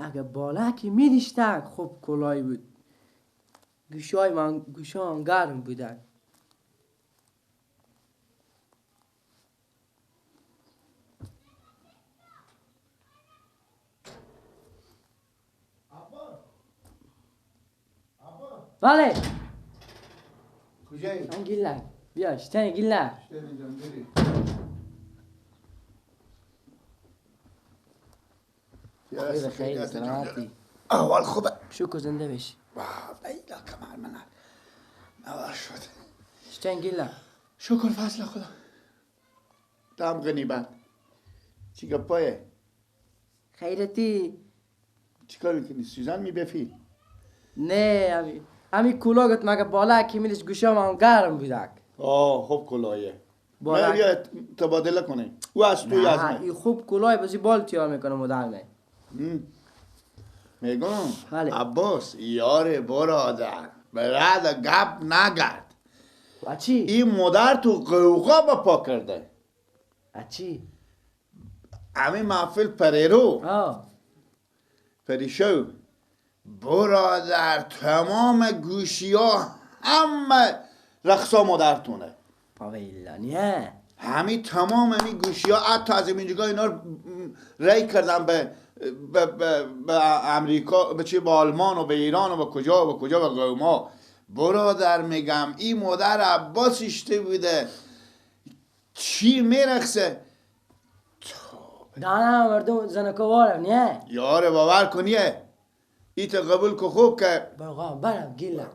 اگه بالا که میدیشتن خوب کلای بود. گوشای من گوشان گرم بودن. بله. کجایی؟ من گیلک. بیا شتن گیلک. شتن جان بری. خیلی خیلی سلامتی. احوال خوبه. شکر زنده بشی. بیلا کمر من نوار شد. شتن گیلک. شکر فضل خدا. دم غنیبت. چی گپایه؟ خیرتی. چیکار میکنی؟ سوزن میبفی؟ نه امی کلاگت مگه بالا که میلش گوشام هم گرم بودک. آه خوب کلایه. بالا بیا تبادله کنه. او از توی از من. این خوب کلای بازی بال تیار میکنه مدرنه. میگم عباس یار برادر برادر گپ نگرد. چی؟ این مادر تو قوقا با پا کرده. چی؟ امی محفل پریرو. پریشو. برادر تمام گوشی ها همه رقصا مادرتونه. پاویلانیه. همین تمام همین گوشی ها حتی از اینجا اینا رو ری کردن به امریکا، به چی، به آلمان و به ایران و به کجا و به کجا به قوما. برادر میگم این مادر عباس اشته بوده چی میرقصه. نه مردم زنکوارم نه یاره باور کنیه ایت قبول که خوب که برقا برم گیلم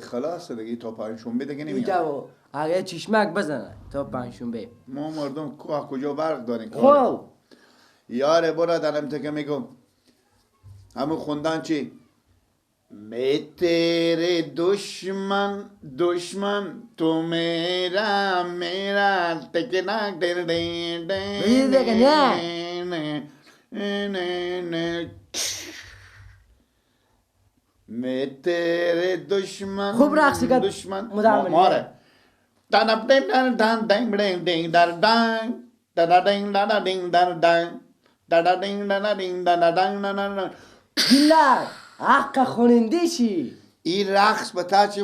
خلاص دیگه تا پنجشنبه دیگه نمیاد. اگه چشمک بزنه تا پنجشنبه. ما مردم کجا برق داریم؟ خب یاره برادرم تو که میگم همون خوندن چی؟ میں تیرے دشمن دشمن تو میرا میرا تکنا ڈر میں تیرے دشمن خوب رقص کرد دشمن ماره دان دان دان دان دان دان دان دان دان دان دان دان دان دان دان دان دان دان گیلک حق خوننده شی این رقص به تا چی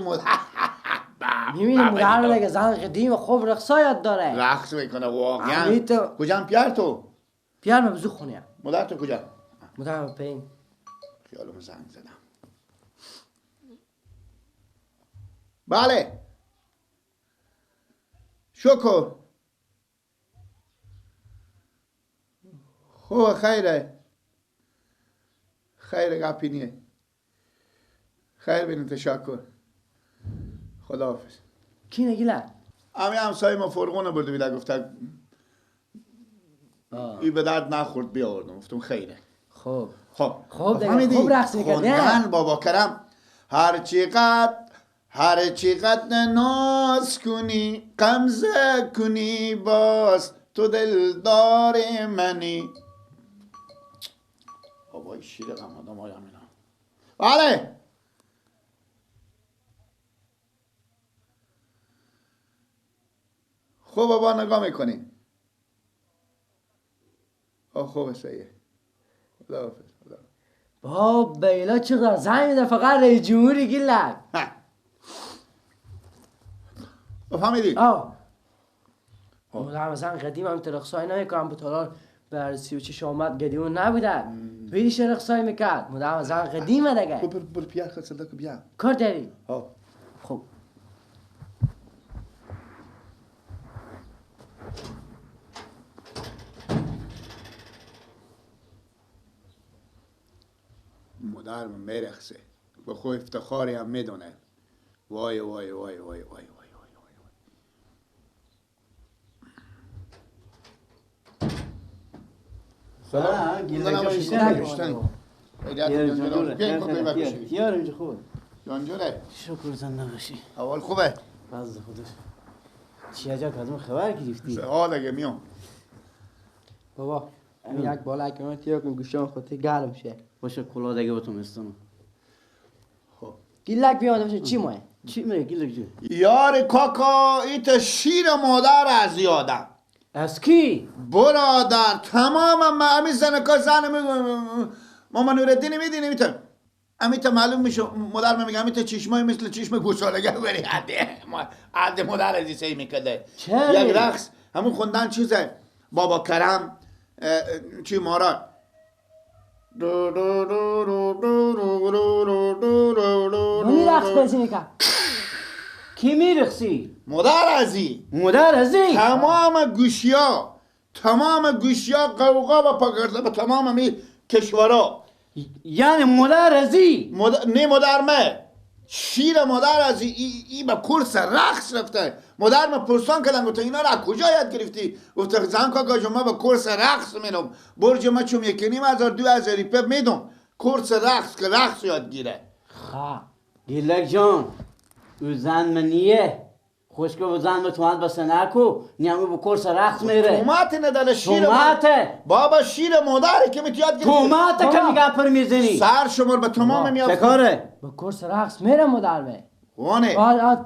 میبینی مدر دیگه زن قدیم خوب رقصا یاد داره رقص میکنه واقعا. کجام پیار تو؟ پیار من بزو خونه. مادر تو کجا؟ مادر من پین خیالم زنگ زدم. بله شکر خوب خیره خیر گپی نیه خیر بینیم تشکر خداحافظ. کی نگیله؟ امی همسایه ما فرغونه برده بیده گفته ای به درد نخورد بیاوردم گفتم خیره. خب خب خب دیگه خوب رقص میکرد نه بابا کرم هر چی قد ناز کنی غمزه کنی باز تو دلدار منی. بابای شیر غم آدم آیم اینا. بله خب بابا نگاه میکنی. آه خوب سیه خداحافظ. بابا بیلا چقدر زنگ میده فقط رئیس جمهوری گیلک. فهمیدی؟ آه مثلا قدیم هم رقصای نمیکنم به تالار بر 34 آمد قدیمون نبوده بیش رقصای میکرد مدام زن قدیمه دیگه. خب بر بیا خود صدق بیا کار داری؟ خب مادرم میرقصه به خود افتخاری هم میدونه. وای وای وای وای وای وای. سلام. جانجوره. شکر زنده باشی. اول خوبه؟ فضل خودش. چی عجب از اون خبر گرفتی؟ ها دیگه میام. بابا یک بالا که من تیا کن گوشام خودت گرم شه. باشه کلا دیگه بهتون استونم. خب. گیلک بیاد باشه چی ماه؟ چی ماه گیلک جو؟ یار کاکا ایت شیر مادر از یادم. از کی؟ برادر تمام امی زنکا زن ماما نورالدین میدینی میتونم امیتا معلوم میشه مادر میگه امیتا چشمای مثل چشم گوسالگه ولی عده مادر از سی میکده. یک رقص همون خوندن چیزه بابا کرم چی مارا می رقص بزی میکرد. کی میرقصی؟ مادر ازی. مادر ازی؟ تمام گوشیا، تمام گوشیا قوقا و پاکرده به تمام می کشورا. یعنی مادر ازی؟ نه مادر مه شیر مادر ازی ای به کورس رقص رفته. مادر من پرسان کردن گفت اینا را از کجا یاد گرفتی؟ گفت زن کاکا جون من به کورس رقص میرم، برج من چون 1,500 2,000 روپیه میدم کورس رقص که رقص یاد گیره. خب گیلک جان او زن من نیه خوشگاه و زن تومت بسه نکو نیمو به کورس رقص میره. تومت نداره شیر تومته بابا شیر مادره که میت یاد گرفتی. تومته که میگه پر میزنی سر شمار به تمام میاد. چه کاره؟ به کورس رقص میره مادر می وانه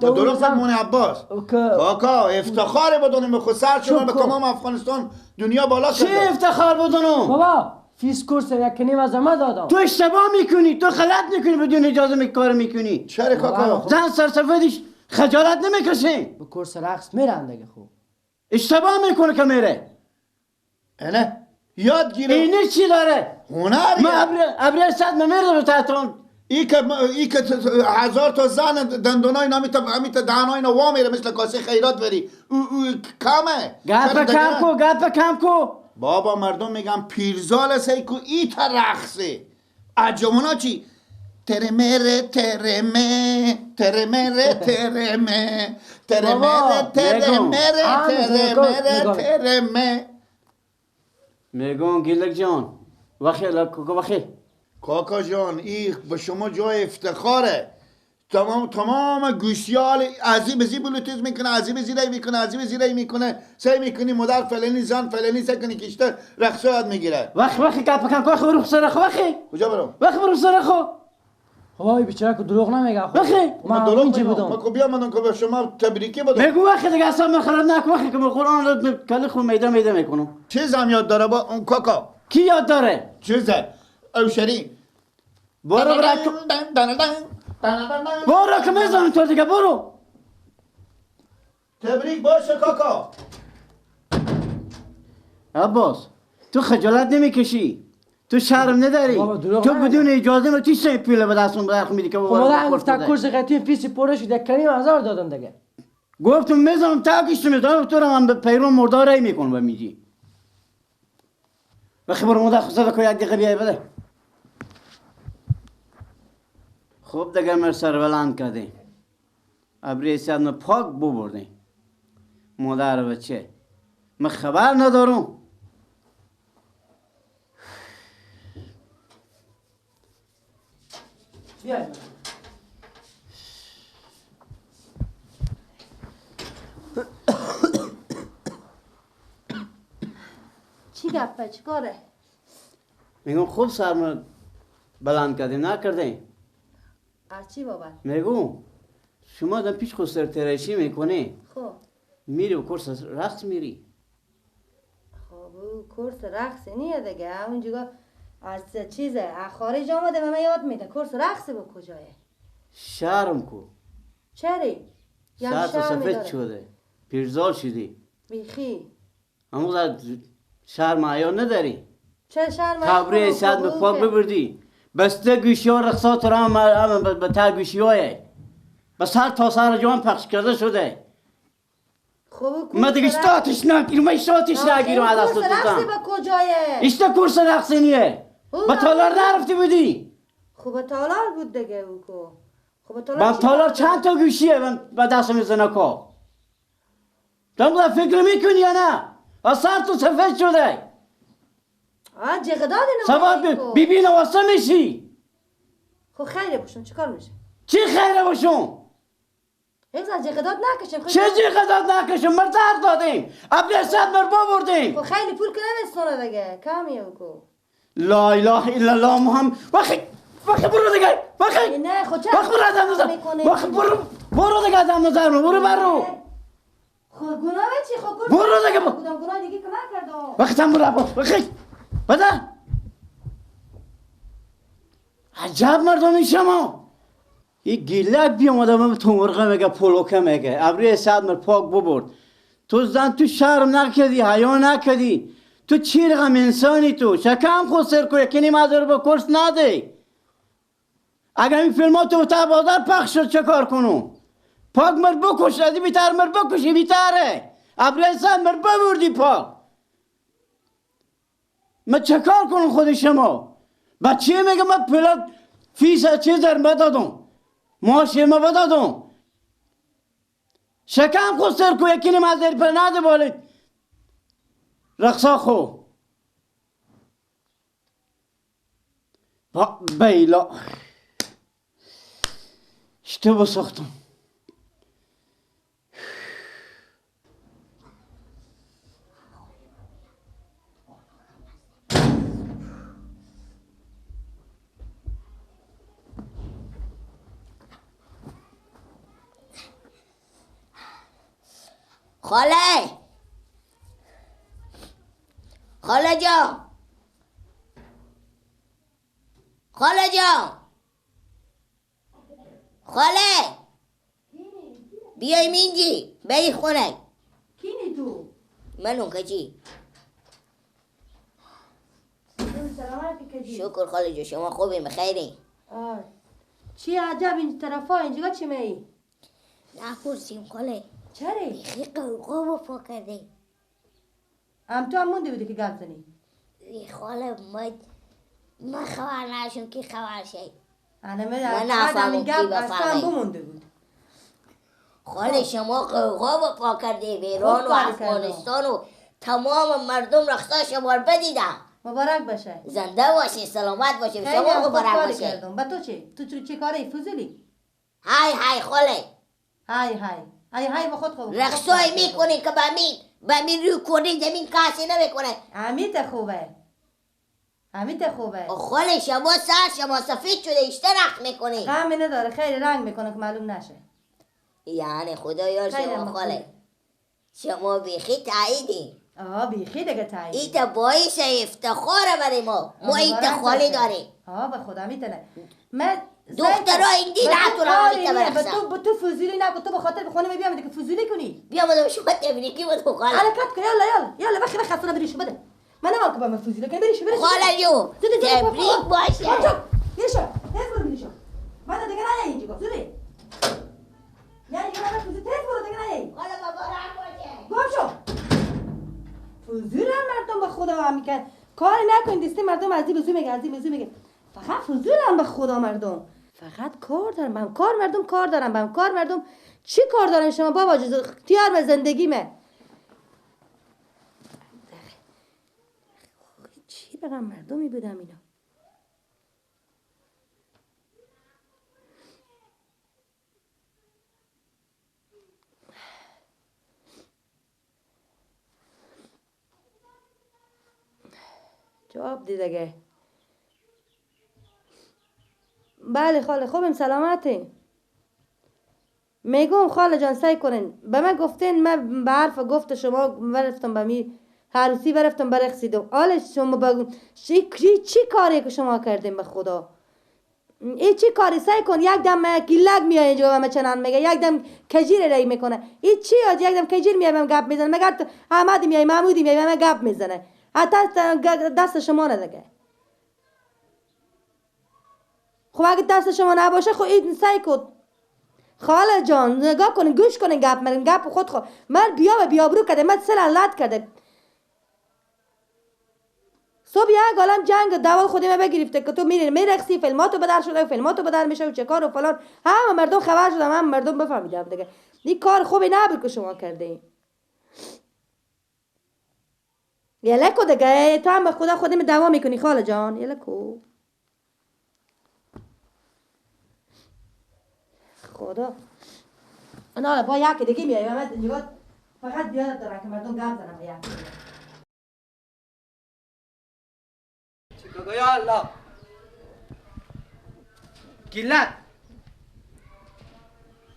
به دروغ مونه عباس کاکا افتخار بدونیم به خود سر شمار به تمام افغانستان دنیا بالا چه افتخار بدونم بابا فیس کورس 1,500 ما دادم. تو اشتباه میکنی، تو غلط میکنی، بدون اجازه کار میکنی. چرا کاکا؟ زن سرسفدش خجالت نمیکشه. به کورس رقص میرن دیگه. خوب اشتباه میکنه که میره. نه یاد گیره. اینه چی داره؟ هنر. ما ابر صد میره رو تاتون. ای که هزار تا زن دندونای نامیتا دهنای اینا وا میره مثل کاسه خیرات بری. او کمه. گپ کم کو، گپ کم کو. بابا مردم میگن پیرزال سیکو ای تا رقصه. عجمونا چی؟ تره مره تره مه تره مره تره مه تره مره تره مره تره مره تره مه. میگم گیلک جان وخی وخی کاکا جان ای به شما جای افتخاره. تمام گوشیال ازی بزی بلوتوز میکنه، ازی بزی رای میکنه، ازی بزی رای میکنه. سعی میکنی مادر فلانی زن فلانی سعی کنی کشته رقص یاد میگیره. وخی وخی گپ کم کو برو سر خو وخی. کجا برم؟ وخی برو سر خو. وای بیچاره که دروغ نمیگه. وخی من دروغ میگم. من کو بیا من کو به شما تبریکی بدم. میگو وخی دیگه اصلا من خراب نکن. وخی که من قرآن رو کلی خو میده میده میکنم. چیزم یاد داره با اون کاکا؟ کی یاد داره؟ چیزه او شری. برو برو برو که میزنم تو دیگه برو. تبریک باشه کاکا. عباس تو خجالت نمیکشی، تو شرم نداری، تو بدون اجازه ما چی پول به دستم برخ میدی که بابا گفتم کورس قطعی فیس پره شد 1,500 دادم دیگه. گفتم میزنم تا کشت میزنم تو رو من به پیرو مردار رای میکنم و میگی. وقتی برو مادر خود که یک دقیقه بیای بده. خوب دیگه مر سر بلند کردی. ابری سیادم پاک ببردی. مادر بچه من خبر ندارم. بیا چی گپه چی کاره؟ میگم خوب سرم بلند کردی نکردی؟ از چی بابا؟ میگم شما در پیش خود سرتراشی میکنی. خب میری و کورس رقص میری. خب کورس رقص نیه دیگه اونجا از چیزه از خارج آمده به من یاد میده. کورس رقص با کجایه؟ شرم کو. چری؟ سر تو سفید شده پیرزال شدی بیخی همون شرم عیا نداری. چه شرم؟ تبریه صد به پاک ببردی بسته گوشی ها رقصات را هم به تا گوشی های به سر تا سر جان پخش کرده شده. ما دیگه اشتاتش نگیرم، من اشتاتش نگیرم از دست کورس رقصی با کجایه؟ اشتا کورس رقصی نیه. با تالار نرفتی بودی؟ خب با تالار بود دیگه او کو. خب با تالار چند تا گوشیه من به دست میزنه کو. تو فکر میکنی یا نه؟ از سر تو سفید شده. آ جغ دادی سبب بی بی نواسه میشی. خب خیره باشون چیکار میشه؟ چی خیره باشون؟ ایگز جغ داد نکشیم. چه جغ داد نکشیم؟ مر درد دادیم. ابر صد مر بردیم. خب خیلی پول که نمیستونه دیگه کمیه کو. لا اله الا الله محمد. وخی وخی برو دیگه. وخی نه خب چه وخی برو ازم نظر. وخی برو برو دیگه ازم نظر برو برو. خود گناه چی؟ خود گناه برو دیگه. کدام گناه دیگه که نکردم. وقتم برو عباس بخی بده. عجب مردمی شما. این گیلک بیامده تو مرغه میگه پلوکه میگه ابروی صد مر پاک ببرد. تو زن تو شرم نکردی، حیا نکردی، تو چی رقم انسانی؟ تو شکم خود سر کو یکی نیم هزار با کورس نده. اگر این فیلم ها تو تا بازار پخش شد چه کار کنم؟ پاک مر بکش، از بیتر مر بکشی بیتره ابروی صد مر ببردی پاک. من چه کار کنم خود شما؟ بچه میگه من پلات فیس چیز در بدادم، معاش ما بدادم. شکم خود سر کو یکی نیم هزار پر نده بالید رقصا خو با بیلا اشتباه ساختم. خاله، خاله جان، خاله جان، خاله بیایم اینجی بری خونه. کینی تو؟ من اون کجی؟ شکر خاله جان، شما خوبیم بخیری؟ چی عجب این طرفا اینجا چی می؟ نپرسیم خاله. چرا؟ بیخی قوقا بپا کرده. هم تو هم مونده بودی که گپ زنی؟ خاله من خبر نداشتم که خبر شد. من نفهمم کی بفهمه. تو هم مونده بود. خاله شما قوقا بپا کرده به ایران و افغانستان و تمام مردم رقصا شما رو بدیدم. مبارک باشه. زنده باشی، سلامت باشی، شما مبارک باشه. با تو چی؟ تو چه کاری فضولی؟ های های خاله. های های های های با خود خوب. رقصای میکنی که بامین روی کنی زمین کسی نمیکنه. امیت خوبه. امیت خوبه. خاله شما سر شما سفید شده، اشته رقص میکنی. غمی نداره، خیلی رنگ میکنه که معلوم نشه. یعنی خدا یار شما خاله. شما بیخی تاییدی. آه بیخی دیگه تایید. ایتا باعث افتخاره برای ما. ما ایتا خاله داریم. آه به خدا میتونه. من دخترا این دی نتونه همیتا برقصن. تو فضولی نکن، تو به خاطر به خانه بیام دیگه فضولی کنی. بیام بودم شما تبریکی بودم خاله. حرکت کن، یالا یالا یالا بخی بخی اصلا بریش بده. من نمام که با من فضولی کنی، بریش بریش. خاله جو تبریک باشه. بریش تیز برو بریش. من دیگه نه اینجا زودی. یعنی من فضولی تیز برو دیگه نه. خاله مبارک باشه. گم شو. فضول مردم به خدا هم میکن. کاری نکن دستی مردم از این بزو میگه از این بزو میگه. فقط فضولم به خدا مردم. فقط کار دارم، بهم کار مردم کار دارم، بهم کار مردم چی کار دارن شما بابا؟ جز اختیار به زندگیمه. چی بگم مردمی بودم اینا. جواب دیگه. بله خاله خوبم سلامتی. میگم خاله جان سعی کنین به من گفتین، من به حرف گفت شما ورفتم به می عروسی ورفتم برقصیدم. حالا شما بگو چی کاری که شما کردین به خدا؟ ای چی کاری؟ سعی کن یک دم گیلک میای اینجا به من چنان میگه، یک دم کجیر رای میکنه. ای چی یاد یک دم کجیر میای بهم گپ میزنه، مگر احمد میای محمودی میای به من گپ میزنه. حتی دست شما ندگه. خب اگه دست شما نباشه خب این سعی کن خاله جان نگاه کنین گوش کنین گپ من گپ خود خود من بیا به بیابرو کرده، من سر لط کرده. صبح یک عالم جنگ دوال خودی من بگرفته که تو میری میرقصی فیلماتو بدر شده فیلماتو بدر میشه و چه کار و فلان. همه مردم خبر شدم، همه مردم بفهمیدم دیگه. این کار خوبی نبود که شما کرده این. یلکو دیگه تو هم به خدا خودی دعوا میکنی خاله جان. یلکو خدا نه با یک دیگه میای من نگاه فقط بیاد دارم که مردم گپ زنم با یک چیکار. یا الله گیلک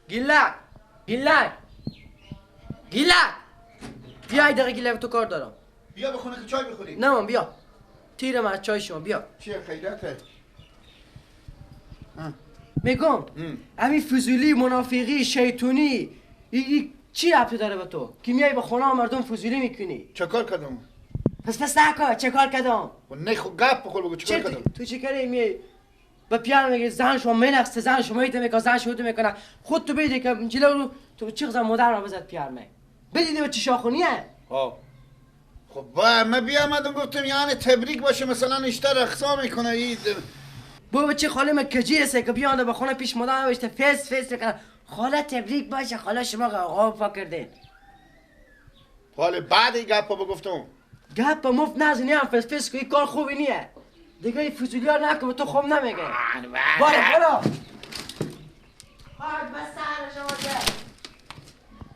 گیلک گیلک گیله بیا دقیقه گیله تو کار دارم. بیا بخونه که چای بخوری. نه من بیا تیرم از چای شما بیا. چیه خیرته؟ میگم همین فضولی منافقی شیطونی ای چی ربطی داره به تو که میای به خونه مردم فضولی میکنی؟ چه کار کردم؟ پس نکن چه کار کردم؟ نه خب گپ بخور بگو چه کار کردم؟ تو چه کاری میای به پیار میگی زن شما منقصه زن شما ایت میکنه زن شما میکنه خود تو بیده که جلو رو تو چه زن مادر رو بزد پیار می بدیدی به چه شاخونیه؟ ها خب با من بیامدم گفتم یعنی تبریک باشه مثلا اشتر رقصا میکنه ای بابا چه خاله من کجی رسه که بیانده به خونه پیش مادر بشته فس فس میکنه خاله تبریک باشه خاله شما آقا پا کرده. حالا بعد این گپا بگفتم گپ مفت نزنی هم فس فس که کار خوبی نیه دیگه این فضولی ها نکن تو خوب نمیگه. برو برو خاک به سر شما که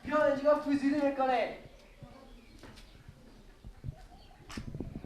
بیا اینجا فضولی میکنه.